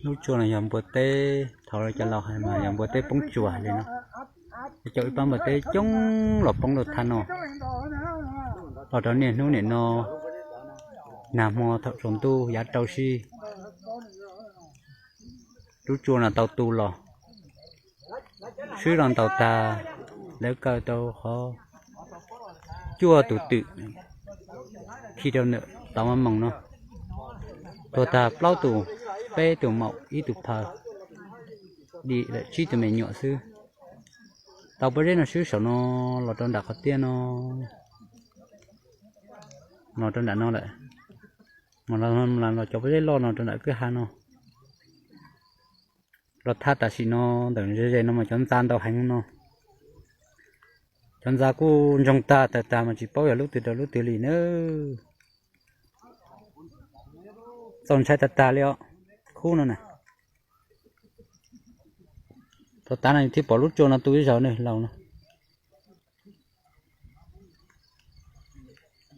Lub tsua no yog npua teb, thaum cov laus hais mas yog npua teb poob tsuas li no. Cov ib pab npua teb coob los poob rau thaj no, los rau niaj hnub nim no, nag hmo thaum tsaus ntuj yav rau sij, lub tsua no tau tu los, swb los ntaus tag, lawv kaw tau qhov cuaj tus twm khi rau ntawm tau maj moos no, tuag tag plaub tus, peb tus maum ib tus phaw, dim lawm tsib tus me nyuam xwb. Tau pob zeb no swb saum no los rau nram qhov tiaj no, los rau nram no lawm, los cov pob zeb loj no rau nram kwj ha no. Los thaj tam sim no ntawm ze ze no mas cov ntxa ntau heev no. Cov ntxa kuj ntsoog tag tawg tag mas tsis paub yog lub twg rau lub twg li na. Txaus ntshai tag tag li os, khub no na. Thaum tas no thiaj pom lub tsua no tu ib zaug ne laus no.